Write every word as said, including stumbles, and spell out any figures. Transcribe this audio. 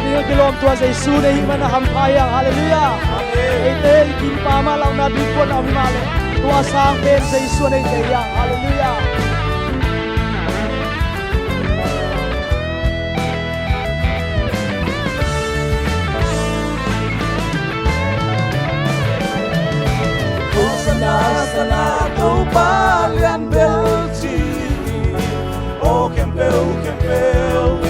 Tua kilawm tua Jesu na hih manin a hampha hi hang. Halleluiah. Eite i kimpa mah, launa dingkuan a om mah leh, tua sang pen Jesu na hih thei hi hang. Halleluiah. Hosanna, Hosanna, Topa lian bel ci. Aw khempeuh, khempeuh